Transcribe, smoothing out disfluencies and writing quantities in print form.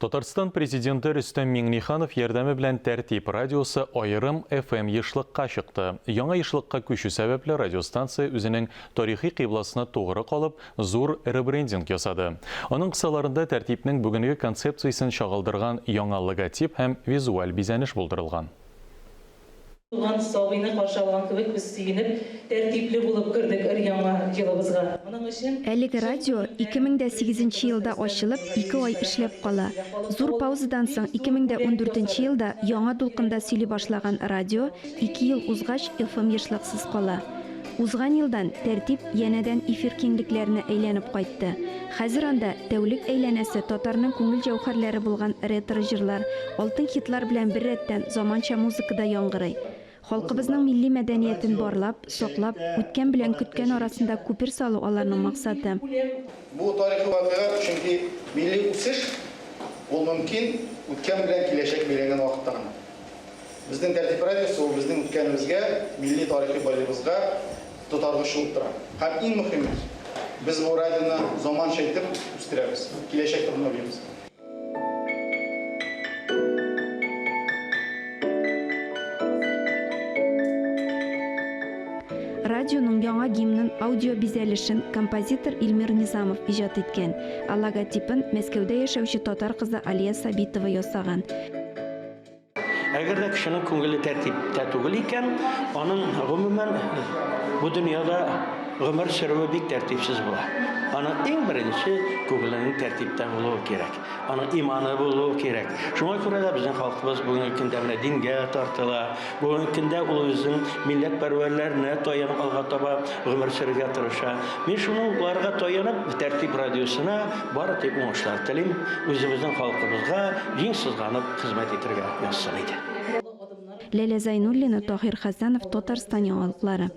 Татарстан Президенты Рөстәм Миңнеханов ярдәме белән Тәртип радиосы аерым FM ешлыкка чыкты. Яңа ешлыкка күчү сәбәпле, радиостанция үзенең тарихи кыйбласына тугры калып, зур ребрендинг ясады. Аның кысаларында Тәртипнең бүгенге концепциясен чагылдырган яңа логотип һәм визуаль бизәнеш булдырылган. Туган сабыйны каршы алган кебек без сөенеп, тәртипле булып кердек өр-яңа елыбызга. Моның өчен Әлеге чын радио күңелдән 2008 нче елда ачылып, ике ай эшләп кала. Зур паузадан соң 2014 нче елда яңа дулкында сөйли башлаган радио ике ел узгач FM ешлыксыз кала. Узган елдан Тәртип янәдән эфир киңлекләренә әйләнеп кайтты. Хәзер анда тәүлек әйләнәсе татарның күңел җәүһәрләре булган ретро-җырлар, алтын хитлар белән беррәттән заманча музыка да яңгырый. Халкыбызның милли мәдәниятен барлап, саклап, үткән белән көткән арасында күпер салу аларның максаты. Бу тарихи вакыйга, чөнки милли үсеш ул мөмкин үткән белән киләчәк бәйләнгән вакытта гына. Безнең Тәртип радиосы ул безнең үткәнебезгә, милли тарихи байлыгыбызга тотаргыч булып тора. Һәм иң мөһиме, без бу радионы заманча итеп үстерәбез, киләчәк турында уйлыйбыз. Радионың яңа гимнын, аудиобизәлешен композитор Илмир Низамов иҗат иткән, ә логотипын Мәскәүдә яшәүче татар кызы Алия Сабитова ясаган. Әгәр дә кешенең күңеле тәртиптә түгел икән, аның гомумән бу дөньяда гомер сөрүе бик тәртипсез була. Аның иң беренче күңеленең тәртиптә булуы кирәк. Аның иманы булуы кирәк. Шуңа күрә дә безнең халкыбыз бүгенге көндә менә дингә тартыла. Бүгенге көндә ул үзенең милләтпәрвәрләренә таянып алга таба гомер сөрергә тырыша. Мин шуның-ларга таянып, Тәртип радиосына бары тик уңышлар телим. Үзебезнең халкыбызга җиң сызганып хезмәт итәргә язсын иде. Ләлә Зайнуллина, Таһир Хәсәнов, Татарстан яңалыклары.